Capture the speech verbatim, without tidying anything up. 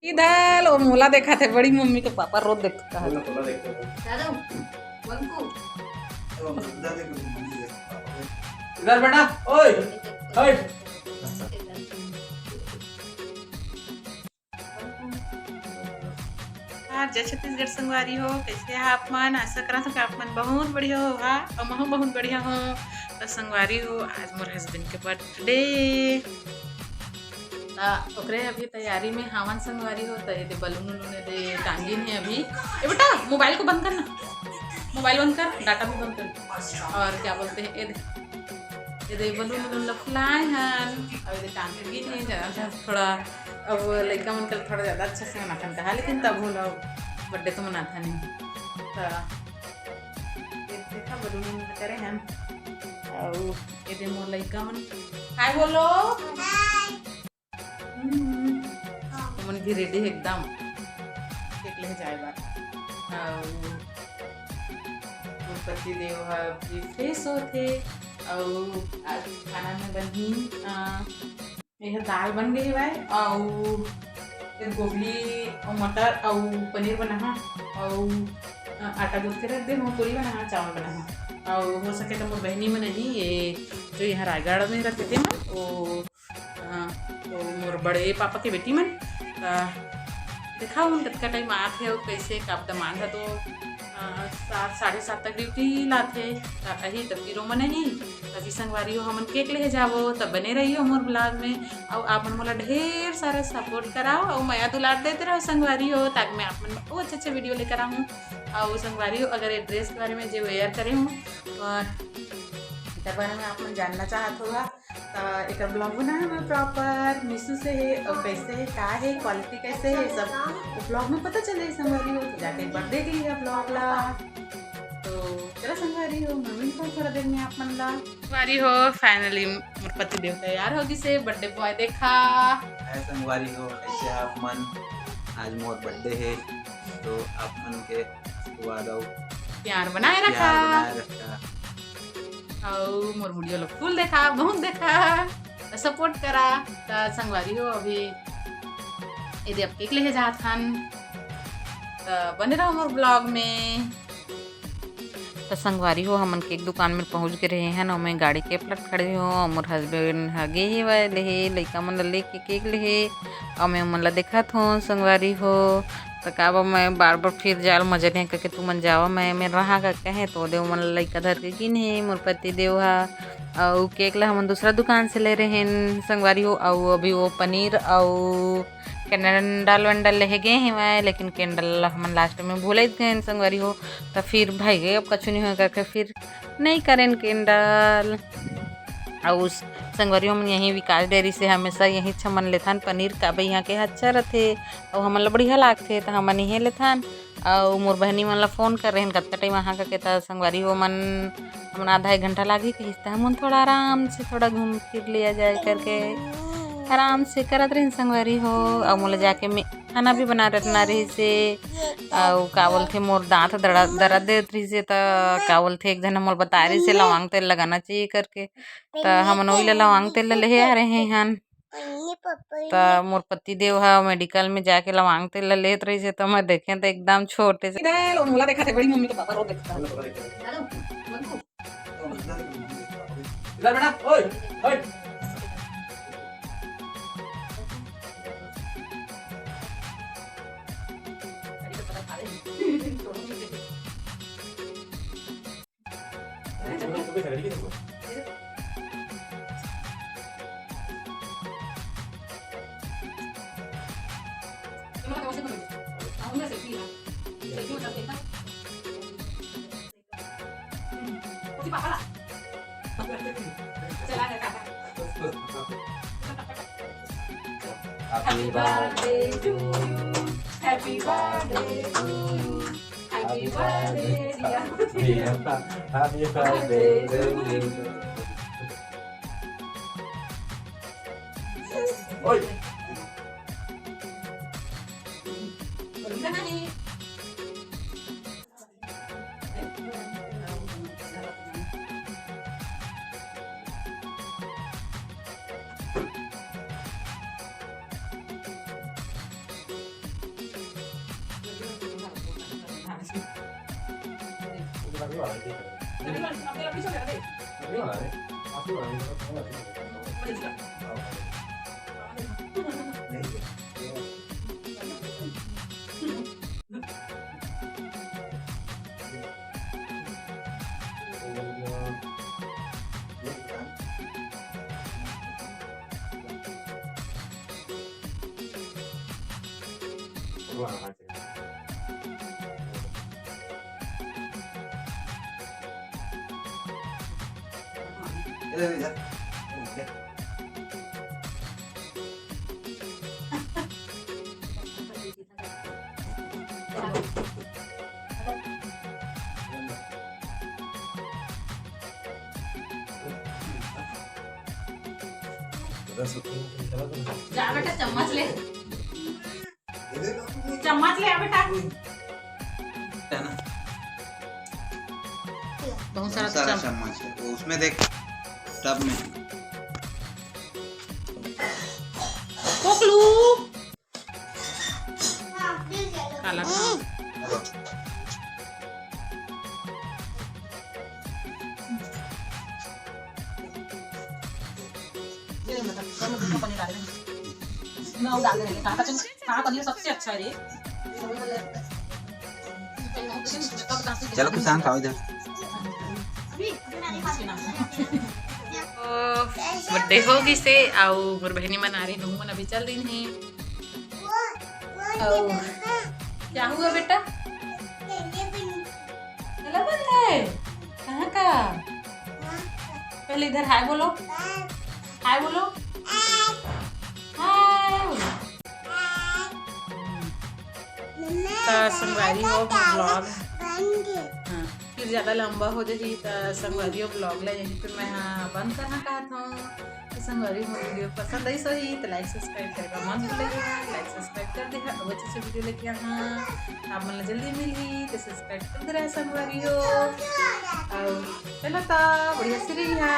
इधर वो मोला देखा थे, बड़ी मम्मी के पापा रोज देखता है। बोला, बोला देखते हो। दादा, वंकू। इधर बेटा, ओए, हट। हाँ, जय छत्तीसगढ़ संगवारी हो, कैसे हैं आप मन? आशा करत हूँ कि आप मन बहुत बढ़िया हो, हाँ, और महू बहुत बढ़िया हो। तो संगवारी हो, आज मोर हस्बैंड के बर्थडे, त ओकरे अभी तैयारी में हावन संगवारी हो। त एदे बलून उलून एदे टांगिन हे अभी। ए बेटा, मोबाइल को बंद कर ना, मोबाइल बंद कर, डाटा भी बंद कर। और क्या बोलते हैं, एदे, एदे बलून उलून ल फुलाए हन, अब एदे टांगिन हे, ज्यादा थोड़ा, अब लइका मन के थोड़ा ज्यादा अच्छा से मनाथन कहा, लेकिन तब हो बर्थडे तो मनाथा नहीं। त ये देखा, बलून उलून करे हन। अउ ये दे मोर लइका मन। हाय बोलो। हम्म। मन भी रेडी हे एकदम। केक ले जाए बर। अउ मोर पति देव ह भी फ्रेश होथे। अउ आज खाना में बनही, अ, एह दाल बन गई हवय, अउ ए गोभी अउ मटर अउ पनीर बनाहा, अउ, अ, आटा गूंथ के रख दे हूँ, पूरी बनाहा, चावल बनाहा, अउ हो सके तो मोर बहिनी मन ही, ये जो यहाँ रायगढ़ में रहते थे ना, वो, अ, वो मोर बड़े पापा के बेटी मन, अ, देखा उन कतका टाइम आथे अउ कैसे, का दमांद ह तो, अ, सात, साढ़े सात तक ड्यूटी लाथे, त अही त फिर ओमन अही। अभी संगवारी हो, हमन केक लेहे जाबो, त बने रहियो मोर ब्लॉग में। अउ आप मन मोला ढेर सारा सपोर्ट कराओ अउ मया दुलार देते रहो संगवारी हो, ताकि मैं आप मन बर अउ अच्छे अच्छे वीडियो लेकर आऊँ। अउ संगवारी हो, अगर ये ड्रेस के बारे में जे वेयर करे हूँ, तो एकर बारे में आप मन जानना चाहत होगा, त एकर ब्लॉग बनाए मैं प्रॉपर मीशो से हे, अउ कैसे हे, का हे, क्वालिटी कैसे हे, सब ब्लॉग में पता चले संगवारी हो, तो जाके एक बार देख लिया ब्लॉग ला। तो चलो संगवारी हो, मैं मिलता हूँ थोड़ा देर में आप मन ला। संगवारी हो, finally मोर पति देव तैयार हो गिसे, बर्थडे बॉय देखा। हाय संगवारी हो, कैसे आप मन? आज मोर बर्थडे हे, तो आप मन के आशीर्वाद अउ प्यार बनाए प्यार रखा। बनाए रखा। अउ मोर वीडियो ला फुल देखा, बहुत देखा, सपोर्ट करा। त संगवारी हो, अभी एदे अब केक लेहे जात हन, त बने रहो मोर ब्लॉग में। त संगवारी हो, हमन केक दुकान में पहुंच गे रहे हन, अउ मैं गाड़ी के पलट खड़े हो, अउ मोर हस्बैंड ह गे हेवय लेहे, लइका मन ला लेके केक लेहे, अउ मैं ओमन ला देखत हो संगवारी हो। त काबर मैं बार बार फिर जाल मजा नहीं करके तुमन जावा, मैं मैं रहा का कहे, तो देव मन लइका धर के गिन हे मोर पति देव हा। अउ केक ला हमन दूसरा दुकान से ले रहे हन संगवारी हो, अउ अभी वो पनीर अउ कैंडल वेंडल लेहे गे हेवय, लेकिन कैंडल ला हमन लास्ट में भूलत गए हन संगवारी हो। त फिर भाई गे अब कछु नहीं होय करके फिर नहीं करेन कैंडल। अउ उस संगवारी हो, हमन यही विकास डेयरी से हमेशा यही हमन लेथन पनीर, काबर यहाँ के अच्छा रथे अउ हमन ला बढ़िया लागथे, त हमन इहे लेथन। अउ मोर बहिनी मन ला फोन कर रहेन, कतका टाइम आहा करके, त संगवारी हो मन, हमन आधा एक घंटा लागही कहिस, त हमन थोड़ा आराम से थोड़ा घूम फिर लिया जाए करके आराम से करत रहिन संगवारी हो। अउ मोला जाके में खाना भी बना रखना रहिस हे, अउ का बोलथे, मोर दांत दरा-, दर्द देत रहिस हे, त का बोलथे, एक झन मोला बता रहिस हे लौंग तेल लगाना चाहिए करके, त हमन ओही ला लौंग तेल ला लेहे आ रहे हन। त मोर पति देव ह मेडिकल में जाके लवांग तेल ल लेत रहिस हे, त मैं देखें त एकदम छोटे से। इधर वो मोला देखा थे, बड़ी मम्मी के पापा रोज देखता है। इधर बेटा, ओए, हट। Happy birthday to you. Happy birthday to you. Happy birthday, dear. Happy birthday to you. Oi. जा बेटा, चम्मच ले, चम्मच ले आ बेटा। बहुत सारा बहुत सारा चम- चम्मच है, वो उसमें देख, टब में। कोकलू। काला खा। ये मतलब, दोनों दूध का पनीर डाल देंगे। ना, वो डाल देंगे। काला चम्मच, काला पनीर सबसे अच्छा है रे। चलो, किसान खाओ इधर। तो बर्थडे हो गिस हे, अउ मोर बहिनी मन आ रही, नहू मन अभी चल रही है। अउ क्या हुआ बेटा? गला बंद है? कहाँ का? पहले इधर हाय बोलो, हाय बोलो, हाय बोलो। त संगवारी हो, vlog, हाँ, फिर ज्यादा लंबा हो जाही, त संगवारी हो, vlog ला यहीं पे मैं, हाँ, बंद करना चाहत हूँ। त संगवारी हो, video पसंद आइस होही त like subscribe करे बर मत भूलइहा, like subscribe कर देहा, अउ अच्छे से video लेके आहा, आप मन ला जल्दी मिलही, त subscribe कर दे रहा संगवारी हो। अउ चलो त बढ़िया से रहिहा।